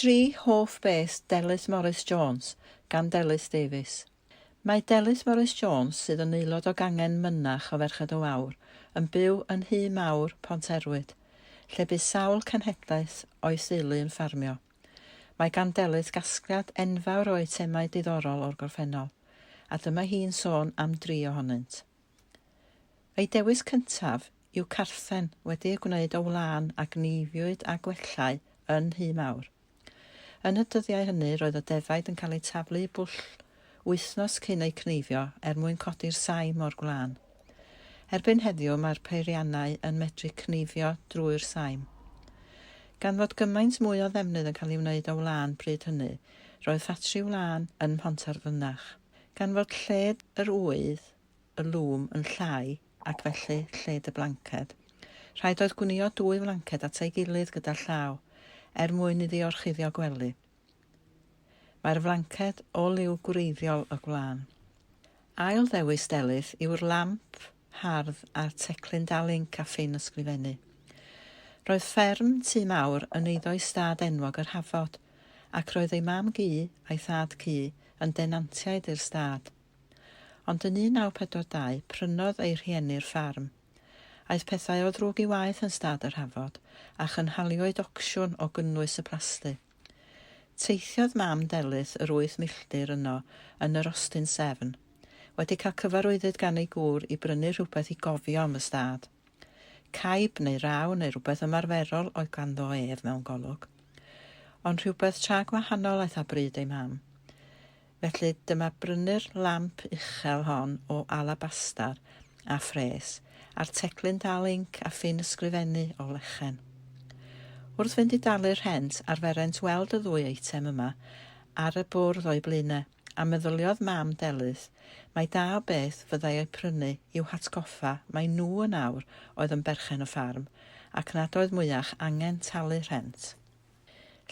Tri hoff beth Delyth Morris Jones gan Delyth Davies. Mae Delyth Morris Jones, sydd yn aelod o gangen Mynach o Ferched y Wawr, yn byw yn Nhŷ Mawr, Ponterwyd, lle bu sawl cenhedlaeth o'i theulu yn ffarmio. Mae gan Delyth gasgliad enfawr o eitemau diddorol o'r gorffennol, a dyma hi'n sôn am dri ohonynt. Ei dewis cyntaf yw carthen wedi ei gwneud o wlân a gnefiwyd â gwellau yn Nhŷ Mawr. Yn y dyddiau hynny roedd y defaid yn cael eu taflu i bwll wythnos cyn eu cneifio er mwyn codi'r saim o'r gwlân. Erbyn heddiw mae'r peiriannau yn medru cneifio drwy'r saim. Gan fod gymaint mwy o ddefnydd yn cael ei wneud o wlân bryd hynny, roedd ffatri wlân yn Mhontarfynach. Gan fod lled yr ŵydd, y lŵm, yn llai, ac felly lled y blanced, rhaid oedd gwnïo dwy flanced at ei gilydd gyda llaw, er mwyn iddi orchuddio gwely. Mae'r flanced o liw gwreiddiol y gwlân. Ail ddewis Delyth yw'r lamp hardd a'r teclyn dal inc a ffin ysgrifennu. Roedd fferm Tŷ Mawr yn eiddo i stad enwog yr Hafod, ac roedd ei mam-gu a'i thad-cu yn denantiaid i'r stad. Ond yn 1942, prynodd ei rhieni'r ffarm. Aeth pethau o ddrwg i waeth yn stad yr Hafod, a chynhaliwyd ocsiwn o gynnwys y plasty. Teithiodd mam Delyth yr wyth milltir yno yn yr Austin Seven, wedi cael cyfarwyddyd gan ei gŵr i brynu rhywbeth i gofio am y stad. Caib neu raw neu rywbeth ymarferol oedd ganddo ef mewn golwg. Ond rhywbeth tra gwahanol aeth â bryd ei mam. Felly dyma brynu'r lamp uchel hon o alabastar a phres, a'r teclyn dal inc a ffin ysgrifennu o lechen. Wrth fynd i dalu'r rhent, arferent weld y ddwy eitem yma ar y bwrdd o'u blaenau, a meddyliodd mam Delyth mai da o beth fyddai eu prynu i'w hatgoffa mai nhw yn awr oedd yn berchen y ffarm, ac nad oedd mwyach angen talu rhent.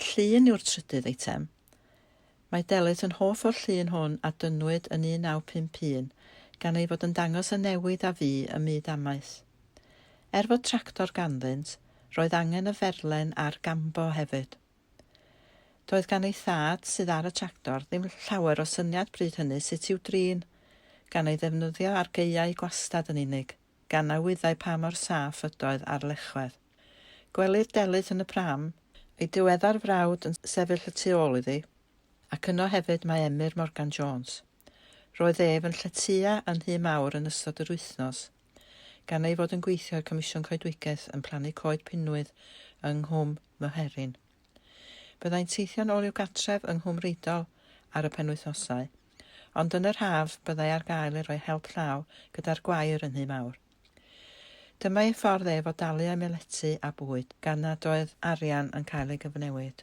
Llun yw'r trydydd eitem. Mae Delyth yn hoff o'r llun hwn a dynnwyd yn 1951, gan ei fod yn dangos y newid a fu ym myd amaeth. Er fod tractor ganddynt, roedd angen y ferlen a'r gambo hefyd. Doedd gan ei thad, sydd ar y tractor, ddim llawer o syniad bryd hynny sut i'w drin, gan ei ddefnyddio ar gaeau gwastad yn unig, gan na wyddai pa mor saff ydoedd ar lechwedd. Gwelir Delyth yn y pram, ei diweddar frawd yn sefyll y tu ôl iddi, ac yno hefyd mae Emyr Morgan Jones. Roedd ef yn lletya yn Nhŷ Mawr yn ystod yr wythnos, gan ei fod yn gweithio i'r Comisiwn Coedwigaeth yn plannu coed pinwydd yng Nghwm Myherin. Byddai'n teithio'n ôl i'w gartref yng Nghwm Rheidol ar y penwythnosau, ond yn yr haf byddai ar gael i roi help llaw gyda'r gwair yn Nhŷ Mawr. Dyma ei ffordd ef o dalu am ei lety a bwyd, gan nad oedd arian yn cael ei gyfnewid.